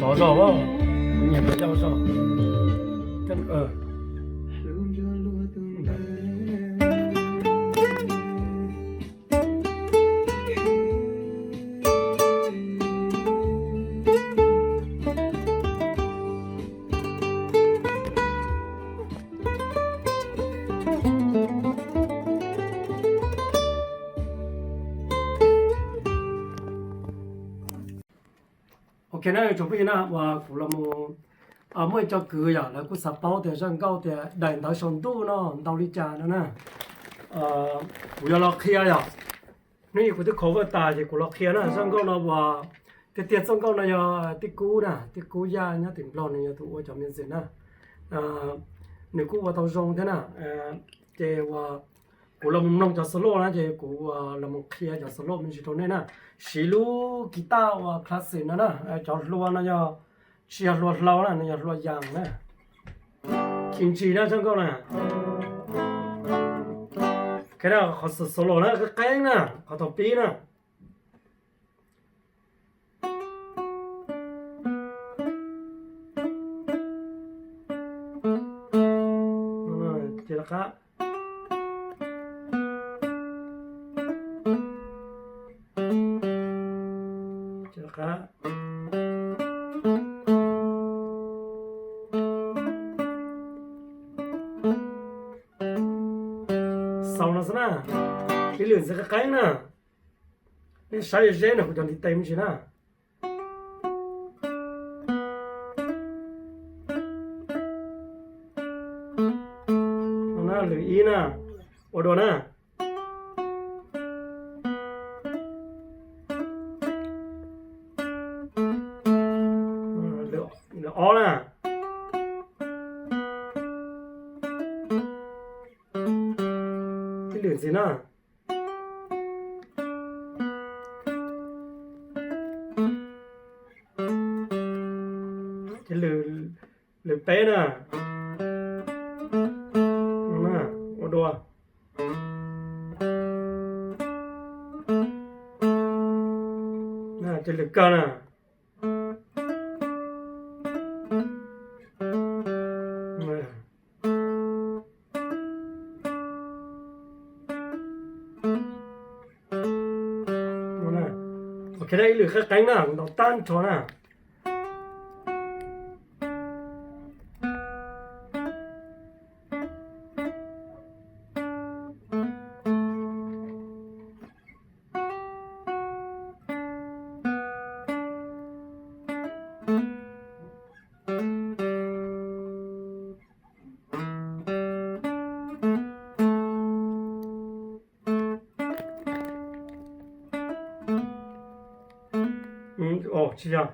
Tov zog, nyiam tov zog. Ok na, tsoom phooj ywg na, uas kuv los mus muaj ib co kwv yom, lawv kuj xav paub tias zaj nkauj tias daim ntawv saum ntuj no ntau li cas no na. Kuv yuav los qhia yom. Hnub ib kuv twb cover tas ces kuv los qhia na, zaj nkauj no uas tiag tiag txoj nkauj no yog Tij Kub na, Tij Kub Yaj nyob tim Nplog nws yog tus ua cov music na. Nws kuj ua tau zoo thiab na. Ces uas kuv los mus mloog cov solo na, ces kuv los mus qhia cov solo me ntsis rau nej na. Siv lub guitar uas classic no na, cov hlua no yog, tsis yog hlua hlau na, nws yog hlua yas na. Chim ntsis na zaj nkauj na. Qhov solo na qeeb qeeb na, qhov thaum pib na. Ces rov qab, ces rov qab xaus no xwb na. Ib lwm ntxiv qeeb qeeb na. Nej saib ze na, kuv cov ntiv tes me ntsis na. Lwm ib na, ua dua na. Lwm ob na. Ib lwm ntxiv na. Ces lwm peb na. Ua dua. Ces lwm kawg na. Ok, ib lwm qeeb qeeb na, kuv ntaus tag nrho na. Tsis yog.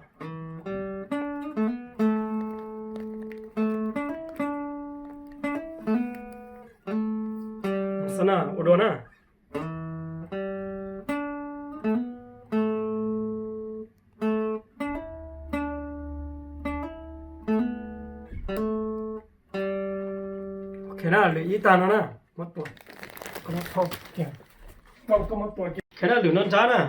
Xav na, ua dua na. Ok na, lwm ib tag no na. Ok na, lwm no nrab na.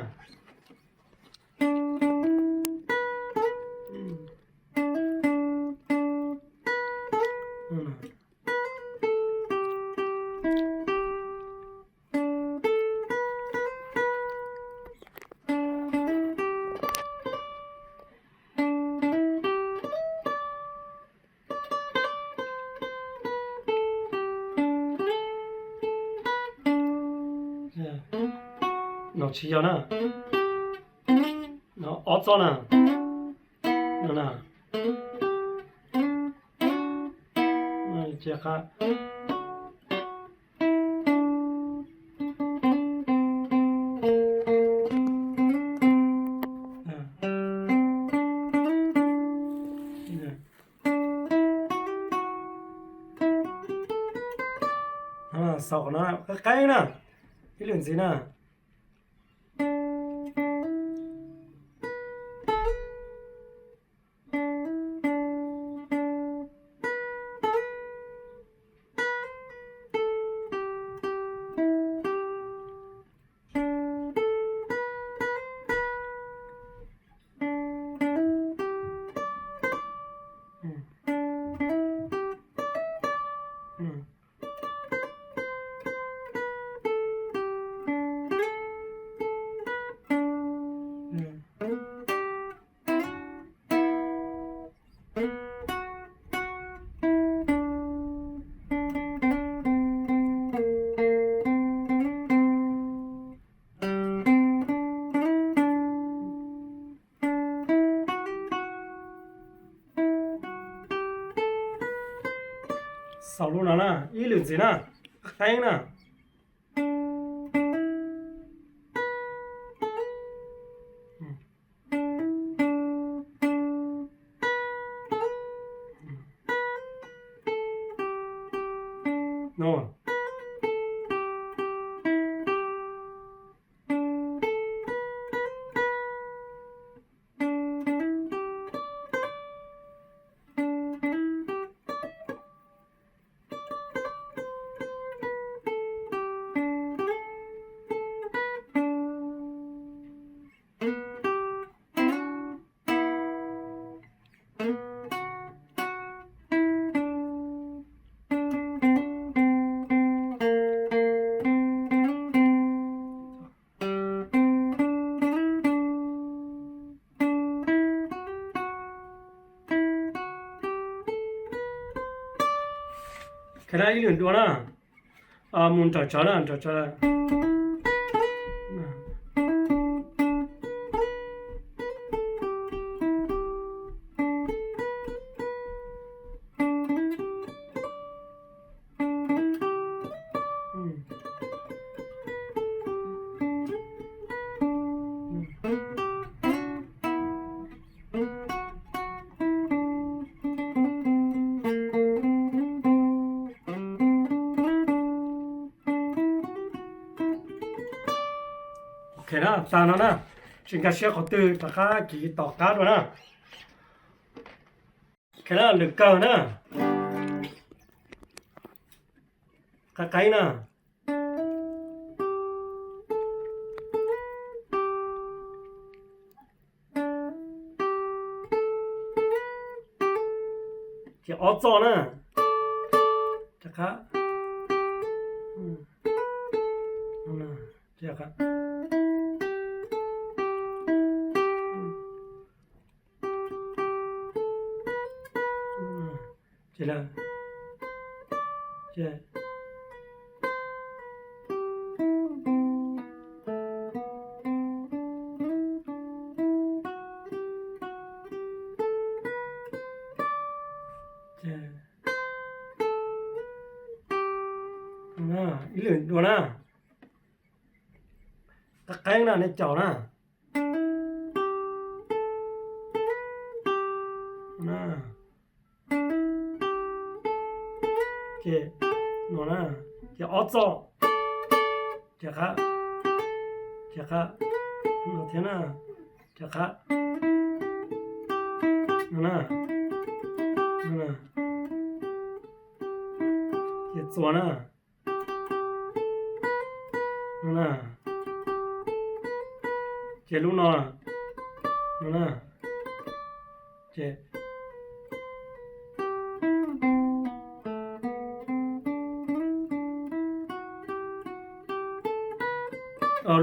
No tsis yog na. No ob txoj na. No na. Cia qab. Xaus qhov no qeeb qeeb na, ib lwm ntxiv na. Xaus lub no na, ib lwm ntxiv na, qeeb na. Ib lwm dua na, mus nrawm tsawv na, nrawm tsawv. Ok na, tag no na, tsis nkag siab qhov twg rov qab kis tom qab dua na. Ok na, lwm kawg na, qeeb qeeb na. Ces ob txoj na, rov qab, ces ib lwm dua na, qeeb qeeb na, nej caum na. Ces no na, ces ob txoj, ces qab, ces qab, no thiab na, ces qab, no na, no na, ces txuas na, no na, ces lub no, no na, ces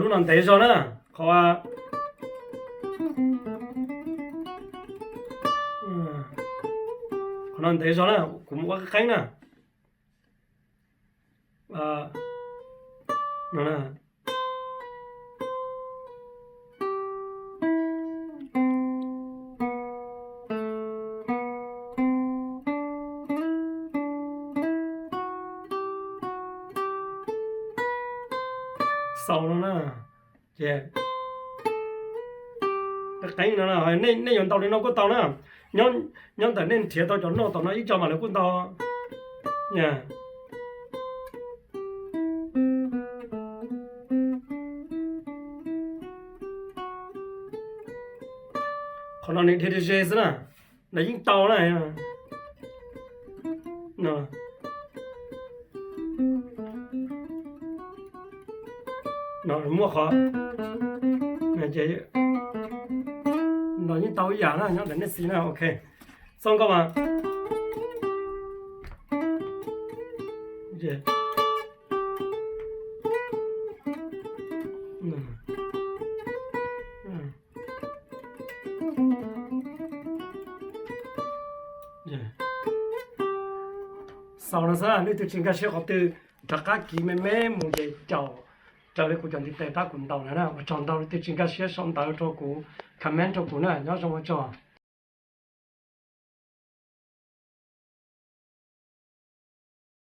lub no ntev zog na, qhov, qhov no ntev zog na, kuv mus ua qeeb qeeb na. No na, Xaus no na, ces qeeb no, nej yuav ntaus li no kuj tau na. Nyob ntawm nej nrhiav tau cov noj tom no ib co mas lawv kuj ntau. Qhov no nws dhia ze xwb na, nws yeej tau na. No muaj qhov, no yeej tau ib yam na, nyob ntawm nej xis na, ok. Txoj nkauj mas, xaus no xwb, leej twg tsis nkag siab qhov twg rov qab kiv me me mus ces caum raws li kuv cov ntiv tes pab kuv ntaus na. Ua tsaug ntau leej twg tsis nkag siab sau ntawv rau kuv, comment rau kuv na, nyob zoo ua tsaug.